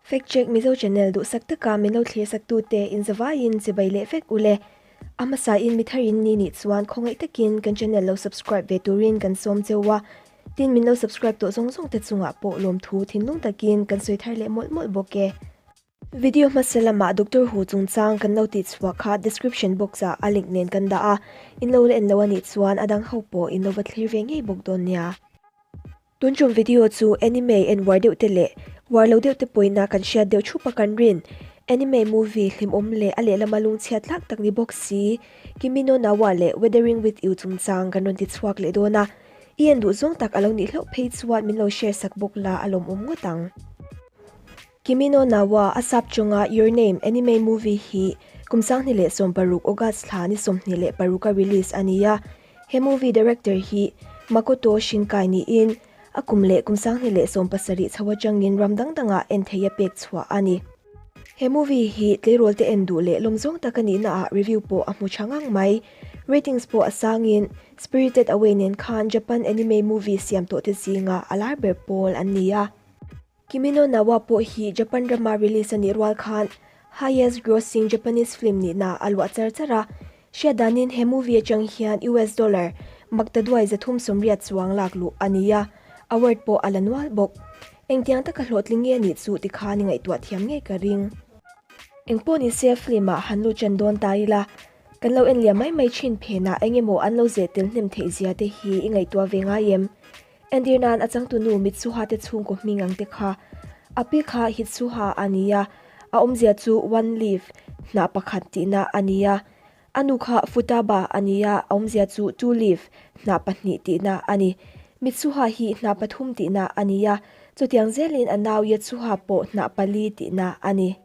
Fact Check Mizo Channel duhsak taka min lo thlir tute inzavaiin chibai leh vek ule. A hmasain mi tharin ni nih chuan khawngaih takin kan channel lo subscribe ve turin kan sawm cheu a. Tin min lo subscribe tawh zawng zawng te chungah pawh lawmthu thinlung takin kan sawi thar leh mawlh mawlh bawk e. Video hmasa lamah Doctor Hu chungchang kan lo tih chhuah kha description box ah a link nen kan dah a, in lo la en lo a nih chuan a dang ho pawh in lo va thlir ve ngei bawk dawn nia. Tun tum video chu anime en uar deuh te leh uar lo deuh te pawina kan hriat deuh thup a kan rin. Anime movie hlimawm leh a lehlama lungchhiat tlak tak ni bawk si Kimi no Na Wa leh Weathering with You chungchang kan rawn ti chhuak leh dawn a. I en duh zawng tak a lo nih hlauh phei chuan min lo share sak bawk la a lawmawm ngawt ang. Kimi no Na Wa a sap chunga Your Name anime movie hi kum 2016 August thla ni 26 a release a ni a. He movie director hi Makoto Shinkai niin a kum leh kum 2017 chho atangin ram dang dangah en thei a pek chhuah a ni. He movie hi tleirawl te en duh leh lawm zawng tak a nihna ah review pawh a hmu tha ngang mai. Ratings pawh a sangin Spirited Away nen khan Japan anime movie siam tawh te zinga a lar ber pawl an ni a. Kimi no Na Wa pawh hi Japan rama release a nih rual khan highest grossing Japanese film nihna a luah char char a. Hriat danin he movie atang hian US dollar maktaduai 380 chuang lak luh a ni a, award pawh a la nual bawk. Engtiang taka hlawhtling nge nih chu tikhan i ngaihtuah thiam ngei ka ring. Engpawh ni se film ah han lut ṭan dawn ta ila, kan lo en liam mai mai ṭhin phenah eng emaw an lo zeh tel hnem theih zia te hi i ngaihtuah ve ngai em? Entir nan a changtunu Mitsuha te chhungkaw hming ang te kha. A pi kha Hitsuha a ni a, a awmzia chu one leaf, hnah pakhat tihna a ni a. A nu kha Futaba a ni a, a awmzia chu two leaf, hnah pahnih tihna a ni. Mitsuha hi hnah pathum tihna a ni a, chutiang zelin a nau Yatsuha pawh hnah pali tihna a ni.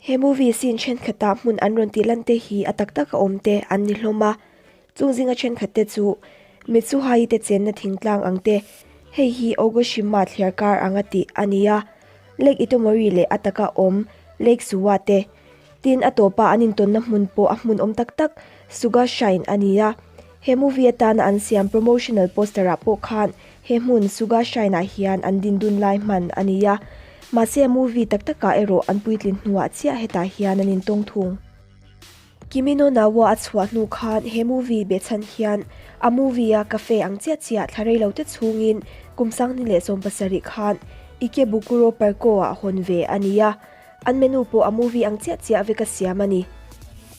He movie scene thenkhatah hmun an rawn tih lan te hi a tak tak a awm te an ni hlawm a, chung zinga thenkhat te chu Mitsuhai te chenna thingtlang ang te, hei hi Ogoshima thliar kar anga tih a ni a, Lake Itomori leh a taka awm Lake Suwa te. Tin a tawpa an intawnna hmun pawh a hmun awm tak tak Suga Shrine a ni a, he movie atana an siam promotional poster ah pawh khan He hmun Suga Shrine ah hian an din dun lai hman a ni a, mahse a movie tak takah erawh an puitlin hnuah chiah hetah hian an intawng thung. Kimi no Na Wa a chhuah hnu khan he movie behchhan hian a movie a cafe ang chiah chiah thla rei lo te chhungin kum 2017 khan Ikebukuro Parko ah hawn ve a ni a, an menu pawh a movie ang chiah chiah vek a siam a ni.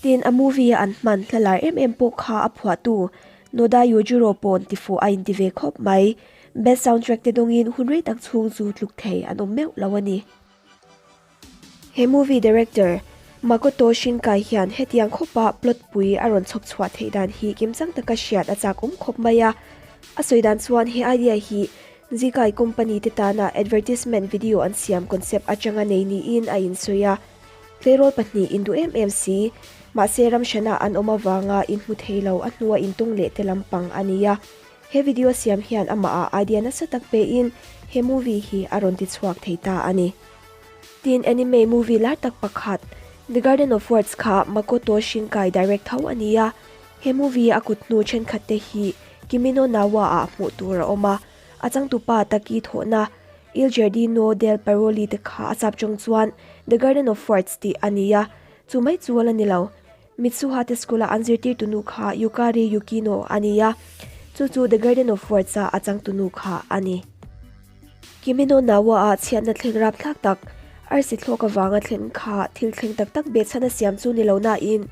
Tin, a movie a an hman hla lar em em pawh kha a phuahtu Noda Yujiro pawn tifuh a inti ve khawp mai. Best soundtrack te dawngin hun rei tak chhung chu tluk thei an awm meuh lo a ni. He movie director Makoto Shinkai hian hetiang khawpa plot pui a rawn chhawp chhuah theih dan hi kimchang taka hriat a chak awm khawp mai a. A sawi dan chuan he idea hi Zikai company te tana advertisement video an siam concept atanga nei niin a insawi a. Tleirawl pahnih induh em em si, mahse ramhranah an awm avanga inhmu thei lo a hnua intung leh te lampang a ni a. He video siam hian amah ah idea nasa tak pein he movie hi a rawn ti chhuak thei ta a ni. Tin anime movie lar tak pakhat The Garden of Words kha Makoto Shinkai direct tho a ni a. He movie a kut hnu thenkhat te hi Kimi no Na Wa ah hmuh tur a awm a. A changtupa Taki thawhna Il Giardino del Paroli te kha a chap chawng chuan The Garden of Words tih a ni a, chu mai chu a la ni lo. Mitsuha te school-a an zirtirtu nu kha Yukari Yukino a ni a, chu chu The Garden of Words-a a changtu nu kha a ni. Kimi no Na Wa-a chhiatna thleng rapthlak tak, arsi thlawk avanga thlen kha thil thleng tak tak behchhan a siam chu ni lo nain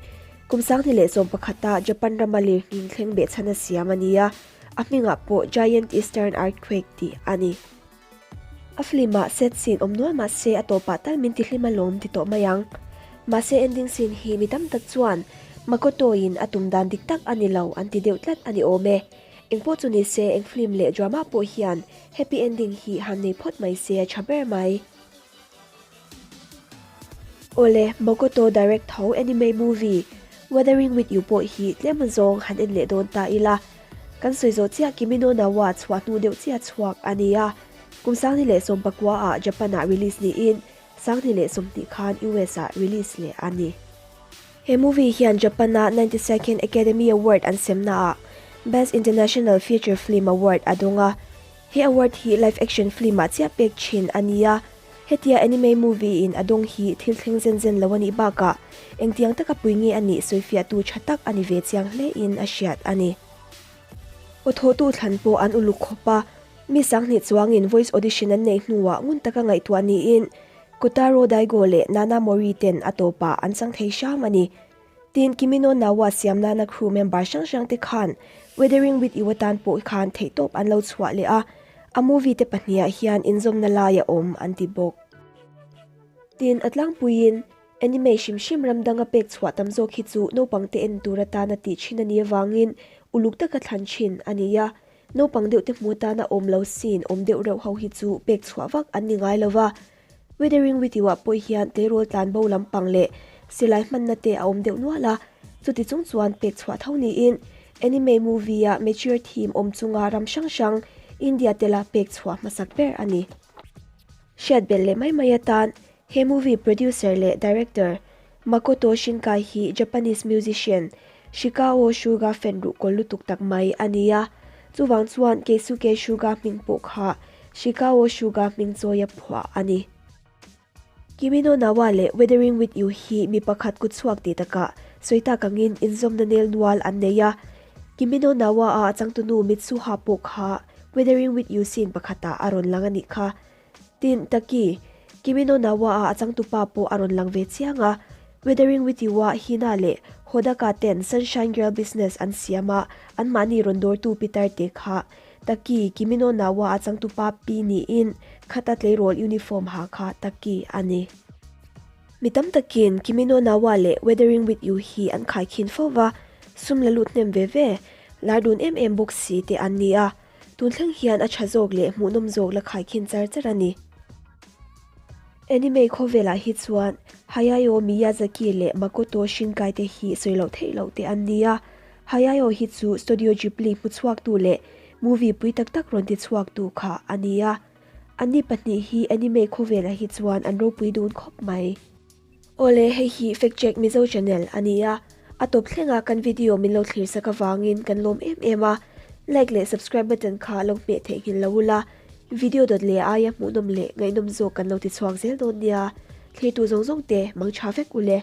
kum 2011-a Japan rama lirnghing thleng behchhan a siam a ni a. A hmingah pawh Giant Eastern Earthquake tih a ni. A film ah sad scene awm nual mahse a tawpah tal min ti hlim alawm ti tawh mai ang. Mahse ending scene hi mi tam tak chuan Makoto in a tum dan dik tak a ni lo an ti deuh tlat a ni awm e. Engpawh chu ni se eng film leh drama pawh hian happy ending hi han nei phawt mai se a tha ber mai. Awle, Makoto direct tho anime movie Weathering With You pawh hi tlem zawng han en leh dawn ta ila. Kan sawi zawh chiah Kimi no Na Wa chhuah hnu deuh chiah chhuak a ni a. Kum 2019 ah Japan ah release niin 2020 khan US ah release leh a ni. He movie hian Japan a 92nd Academy Award an semna ah Best International Feature Film Award a dawng a. He award hi live action film ah chiah pek thin a ni a. Hetia anime movie in a dawng hi thil thleng zen zen lo a nih bakah engtiang taka pui nge a nih sawifiahtu tha tak a ni ve chiang hle in a hriat a ni. Aw thawhtu thlan pawh an uluk khawp a, mi sanghnih chuangin voice audition an neih hnuah ngun taka ngaihtuah niin Kotaro Daigo leh Nana Mori ten a tawpah an chang thei hram a ni. Tin, Kimi no Na wa siam nana crew member hrang hrang te khan Weathering with You atan pawh khan theihtawp an lo chhuah leh a, a movie te pahniha hian inzawmna lai a awm an ti bawk. Tin, a tlangpuiin anime hrim hrim ram danga pek chhuah tam zawk hi chu naupang te en tur atana tih thin a nih avangin uluk taka thlan thin a ni a, naupang deuh te hmu atana awm lo scene awm deuh reuh ho hi chu pek chhuah vak an ni ngai lo va. Weathering with You ah pawh hian tleirawl tlan bo lampang leh silai hmanna te a awm deuh nual a, chuti chung chuan pek chhuah tho niin anime movie a mature theme awm chunga ram hrang hrang India tela pek chhuah hmasak ber a ni. Hriat belh leh mai mai atan he movie producer leh director Makoto Shinkai hi Japanese musician Shikao Suga fan ruhkawl lutuk tak mai a ni a, chuvang chuan Keisuke Suga hming pawh kha Shikao Suga hming chawia phuah a ni. Kimi no Na wa leh Weathering with You hi mi pakhat kut chhuak tih takah sawi tak angin inzawmna nel nual an nei a, Kimi no Na wa a changtunu Mitsuha pawh kha Weathering with You scene pakhatah a rawn lang a nih kha. Tin, Taki, Kimi no Na wa-a a changtupa pawh a rawn lang ve chiang a, Weathering with You-a Hina leh Hodaka ten Sunshine Girl business an siam a, anmahni rawn dawrtu pitar te kha Taki, Kimi no Na wa-a changtupa pi niin khata tleirawl uniform ha kha Taki a ni. Mi tam takin Kimi no Na wa leh Weathering with You hi an khaikhin fo va, sum la lut hnem ve ve, lar dun em em bawk si te an ni a. Tun thleng hian a tha zawk leh hmuhnawm zawk la khaikhin char char a ni. Anime khawvelah hi chuan Hayao Miyazaki leh Makoto Shinkai te hi sawi loh theih loh te an ni a. Hayao hi chu Studio Ghibli hmuchhuaktu leh movie pui tak tak rawn tichhuaktu kha a ni a. Anni pahnih hi anime khawvelah hi chuan an ropui dun khawp mai. Awle, hei hi Fact Check Mizo channel a ni a, a tawp thlenga kan video min lo thlir sak avangin kan lawm em em a, like leh subscribe button kha lo hmeh theihnghilh lo ula, video dawt leh aia hmuhnawm leh ngaihnawm zawk kan lo ti chhuak zel dawn nia, thlirtu zawng zawng te mangtha vek ule.